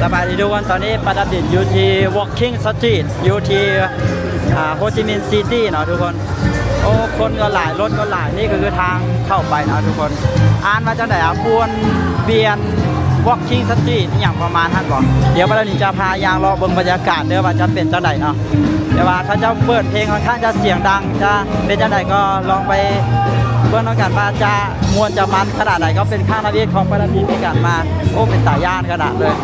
ສະບາຍດີທຸກຄົນ, ຕອນນີ້ປາດັບດິນຢູ່ທີ່ Walking Street ຢູ່ທີ່ ອ່າ ໂຮຈິມິນຊີຕີ້ເນາະທຸກຄົນ. ໂອ້ ຄົນກໍຫຼາຍ ລົດກໍຫຼາຍ. ນີ້ກໍຄືທາງເຂົ້າໄປເນາະທຸກຄົນ. ອ່ານວ່າຈັ່ງໃດອະ? ບວນ ບຽນ Walking Street ອີ່ຫຍັງປະມານນັ້ນບໍ? ດຽວປາດັບດິນຈະພາຍ່າງເລາະເບິ່ງບັນຍາກາດເດີ ວ່າຈະເປັນຈັ່ງໃດເນາະ. ແຕ່ວ່າເຂົາເຈົ້າເປີດເພງຂ້ອນຂ້າງຈະສຽງດັງ ຈະເປັນຈັ່ງໃດກໍລອງໄປເບິ່ງນຳກັນວ່າຈະ ມ່ວນຈະມັນຂະໜາດໃດ. ກໍເປັນຄັ້ງທຳອິດຂອງປາດັບດິນໃນການມາ. ໂອ້ ເປັນຕາຢ້ານຂະໜາດເລີຍ.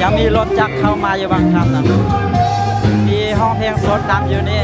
ຍັງມີລົດຈັກເຂົ້າມາຢູ່ບາງຄັນນະ. ມີຮ້ອງເພງສົດນຳຢູ່ນີ້.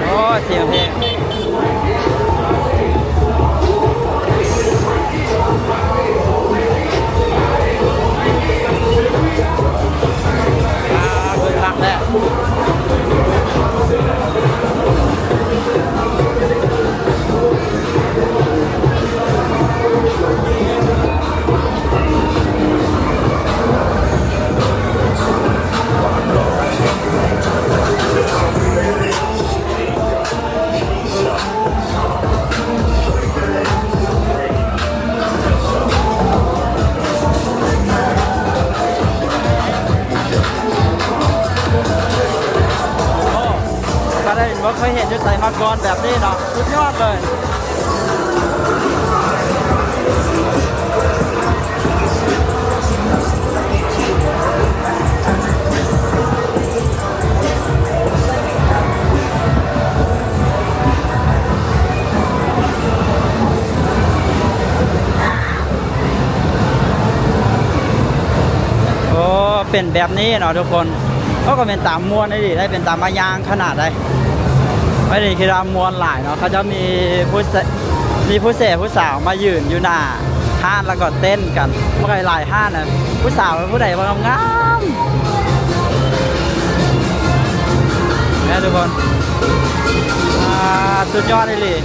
ໂອ້ ສຽງເພງ ອ່າ ເບິ່ງຄັກແທ້. ໂອ້ ກະໄດ້ບໍ່ເຄີຍເຫັນຢູ່ໃສມາກ່ອນແບບນີ້ເນາະ. ສຸດຍອດເລີຍ. ໂອ້ ເປັນແບບນີ້ເນາະທຸກຄົນ. ເຂົາກໍເປັນຕາມ່ວນອີ່ຫຼີໄດ໋ ເປັນຕາມາຍ່າງຂະໜາດໃດ໋. ໄປນີ້ຄືວ່າມ່ວນຫຼາຍເນາະ. ເຂົາເຈົ້າມີຜູ້ແສ ມີຜູ້ແສຜູ້ສາວມາຢືນຢູ່ໜ້າຮ້ານ ແລ້ວກໍເຕັ້ນກັນ. ມັນກໍຫຼາຍຮ້ານນະ. ຜູ້ສາວຜູ້ໃດວ່າງາມໆ ແມ່ນທຸກຄົນ. ອ່າ ສຸດຍອດອີ່ຫຼີ.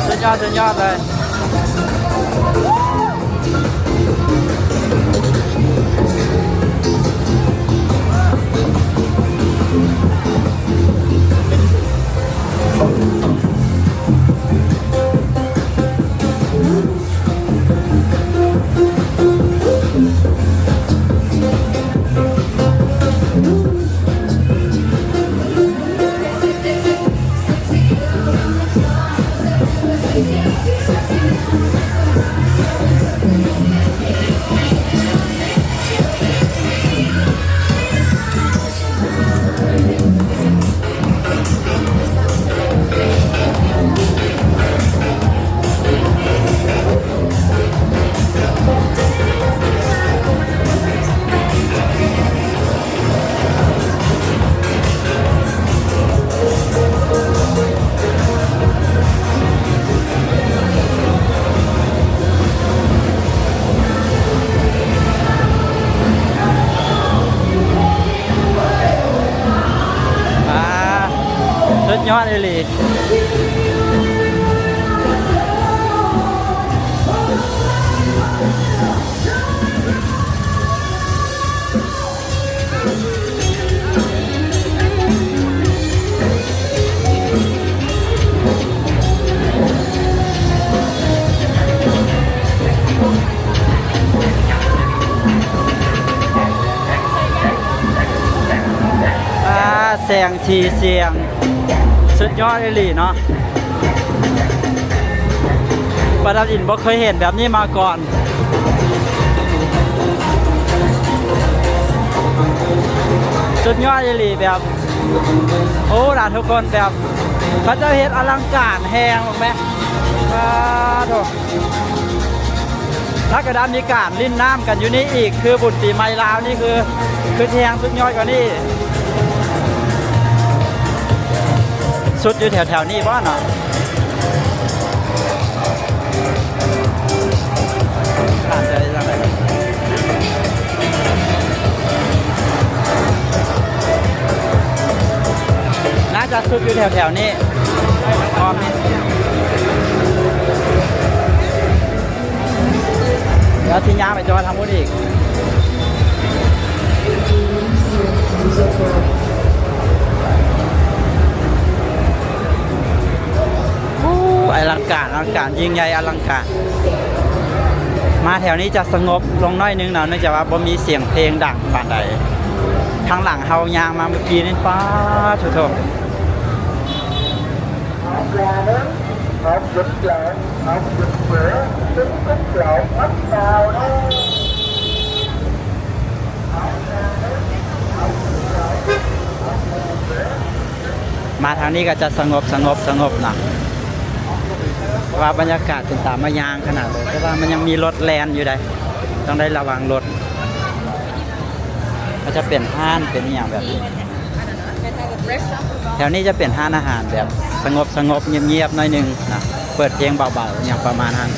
ສຸດຍອດ ສຸດຍອດເລີຍ. ອ່າ ສຸດຍອດອີ່ຫຼີ. ອ່າ ແສງສີສຽງ ສຸດຍອດອີ່ຫຼີເນາະ. ປາດັບດິນບໍ່ເຄີຍເຫັນແບບນີ້ມາກ່ອນ. ສຸດຍອດອີ່ຫຼີ ແບບ ໂອ້ ລະທຸກຄົນ ແບບ ເຂົາເຈົ້າເຮັດອະລັງການແຮງແມ່ນບໍ່? ປາໂທ້ ແລ້ວກໍໄດ້ມີການຫຼິ້ນນ້ຳກັນຢູ່ນີ້ອີກ ຄືບຸນປີໃໝ່ລາວນີ້ ຄື ຄືແຮງສຸດຍອດກວ່ານີ້ ສຸດຢູ່ແຖວໆນີ້ບໍ່ເນາະ? ໜ້າຈະສຸດຢູ່ແຖວໆນີ້ ອ້ອມນີ້ ແລ້ວຊິຍ່າງໄປຈອດທາງພຸ້ນອີກ. ໂອ້ ອະລັງການ ອະລັງການ ຍິ່ງໃຫຍ່ອະລັງການ. ມາແຖວນີ້ຈະສະຫງົບລົງໜ້ອຍໜຶ່ງເນາະ ເນື່ອງຈາກວ່າບໍ່ມີສຽງເພງດັງປານໃດ. ທາງຫຼັງເຮົາຍ່າງມາເມື່ອກີ້ນີ້ ປາໂທ້. ມາທາງນີ້ກໍຈະສະຫງົບ ສະຫງົບ ສະຫງົບເນາະ ວ່າບັນຍາກາດເປັນຕາມາຍ່າງຂະໜາດເລີຍ ແຕ່ວ່າມັນຍັງມີລົດແລ່ນຢູ່ໃດ໋ ຕ້ອງໄດ້ລະວັງລົດ. ມັນຈະເປັນຮ້ານເປັນອີ່ຫຍັງແບບນີ້ ແຖວນີ້ຈະເປັນຮ້ານອາຫານແບບສະຫງົບໆ ງຽບໆ ໜ້ອຍໜຶ່ງນະ ເປີດເພງເບົາໆ ອີ່ຫຍັງປະມານນັ້ນ.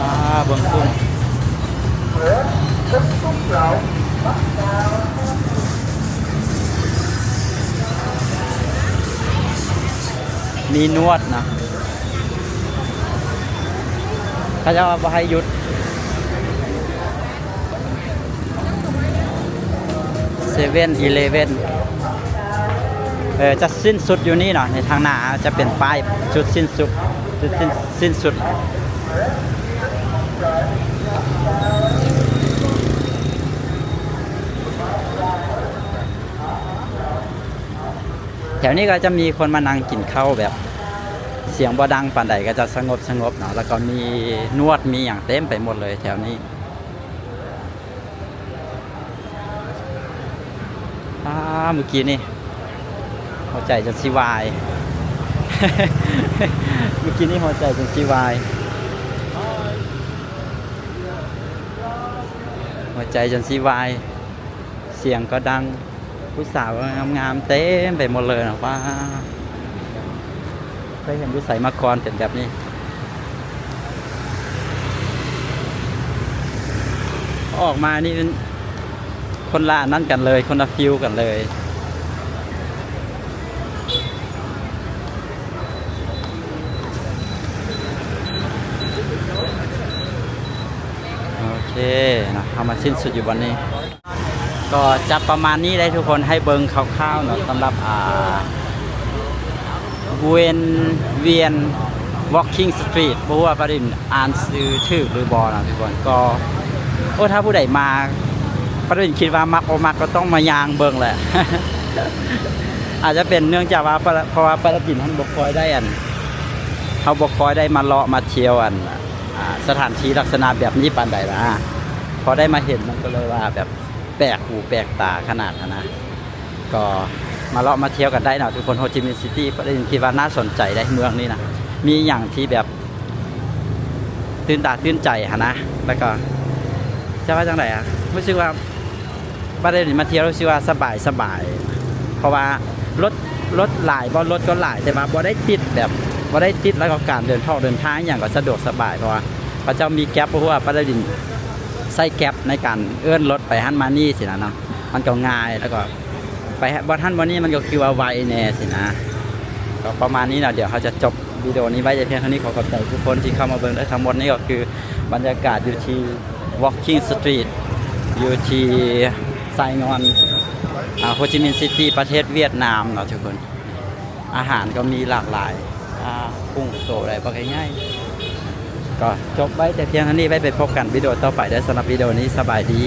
ອ່າ ເບິ່ງກຸ້ງ ມີນວດນະ ເຂົາເຈົ້າວ່າບໍ່ໃຫ້ຢຸດ. ເຊເວັ່ນອີເລເວັ່ນ ເອີ ຈະສິ້ນສຸດຢູ່ນີ້ເນາະ ໃນທາງໜ້າຈະເປັນປ້າຍຈຸດສິ້ນສຸດ ຈຸດສິ້ນ ສິ້ນສຸດ. ແຖວນີ້ກໍຈະມີຄົນມານັ່ງກິນເຂົ້າແບບສຽງບໍ່ດັງປານໃດ ກໍຈະສະຫງົບໆ ເນາະ ແລ້ວກໍມີນວດມີຫຍັງເຕັມໄປໝົດເລີຍແຖວນີ້. ອ່າ ມື້ກີ້ນີ້ຫົວໃຈຈົນຊິວາຍ ມື້ກີ້ນີ້ຫົວໃຈຈົນຊິວາຍ ຫົວໃຈຈົນຊິວາຍ ສຽງກໍດັງ ຜູ້ສາວງາມໆເຕັມໄປໝົດເລີຍເນາະ. ວ້າ ເຄີຍເຫັນຢູ່ໃສມາກ່ອນເປັນແບບນີ້ ອອກມານີ້ເປັນຄົນລະອັນນັ້ນກັນເລີຍ ຄົນລະຟີວກັນເລີຍ. ໂອເຄເນາະ ເຮົາມາສິ້ນສຸດຢູ່ບ່ອນນີ້ ກໍຈະປະມານນີ້ໄດ໋ທຸກຄົນ ໃຫ້ເບິ່ງຄ່າວໆເນາະ ສຳລັບ ອ່າ Buen Vien Walking Street ບໍ່ຮູ້ວ່າປາດິນອ່ານຊື່ຖືກຫຼືບໍ່ນະທຸກຄົນ. ກໍ ໂອ້ ຖ້າຜູ້ໃດມາປາດິນຄິດວ່າມັກບໍ່ມັກກໍຕ້ອງມາຍ່າງເບິ່ງແຫຼະ ອາດຈະເປັນເນື່ອງຈາກວ່າ ເພາະວ່າປາດິນຫັ້ນບໍ່ຄ່ອຍໄດ້ອັນ ເຮົາບໍ່ຄ່ອຍໄດ້ມາເລາະມາທ່ຽວອັນ ອ່າ ສະຖານທີ່ລັກສະນະແບບນີ້ປານໃດນະ ພໍໄດ້ມາເຫັນມັນກໍເລີຍວ່າແບບ ແປກຫູແປກຕາຂະໜາດຫັ້ນນະ. ກໍມາເລາະມາທ່ຽວກັນໄດ້ເນາະທຸກຄົນ. ໂຮຈິມິນຊິຕີ້ ປາດິນຄິດວ່າໜ້າສົນໃຈເດ້ ເມືອງນີ້ນະ ມີຫຍັງທີ່ແບບຕື່ນຕາຕື່ນໃຈຫັ້ນນະ. ແລ້ວກໍ ຈະວ່າຈັ່ງໃດອະ ຮູ້ສຶກວ່າ ປາດິນມາທ່ຽວຮູ້ສຶກວ່າສະບາຍໆ ເພາະວ່າລົດ ລົດຫຼາຍບໍ່ ລົດກໍຫຼາຍ ແຕ່ວ່າບໍ່ໄດ້ຕິດແບບ ບໍ່ໄດ້ຕິດ ແລ້ວກໍການເດີນທອກເດີນທາງອີ່ຫຍັງກໍສະດວກສະບາຍ ເພາະວ່າເຂົາເຈົ້າມີແກັບ ບໍ່ຮູ້ວ່າປາດິນໃຊ້ແກັບໃນການເອີ້ນລົດໄປຫັ້ນມານີ້ຊີ້ນະເນາະ. ມັນກໍງ່າຍ ແລ້ວກໍໄປບ່ອນຫັ້ນບ່ອນນີ້ ມັນກໍຄືວ່າໄວແດ່ຊີ້ນະ. ກໍປະມານນີ້ເນາະ ດຽວເຮົາຈະຈົບວິດີໂອນີ້ໄວ້ແຕ່ພຽງເທົ່ານີ້. ຂໍຂອບໃຈທຸກຄົນທີ່ເຂົ້າມາເບິ່ງເດີ. ທັງໝົດນີ້ກໍຄືບັນຍາກາດຢູ່ທີ່ Walking Street ຢູ່ທີ່ Sài Gòn ອ່າ Ho Chi Minh City ປະເທດຫວຽດນາມເນາະທຸກຄົນ. ອາຫານກໍມີຫຼາກຫຼາຍ ອ່າ ກຸ້ງໂຕໃດບັກໃຫຍ່ໆ. ກໍຈົບໄວ້ແຕ່ພຽງເທົ່ານີ້ ໄວ້ໄປພົບກັນວິດີໂອຕໍ່ໄປເດີ. ສຳລັບວິດີໂອນີ້ ສະບາຍດີ.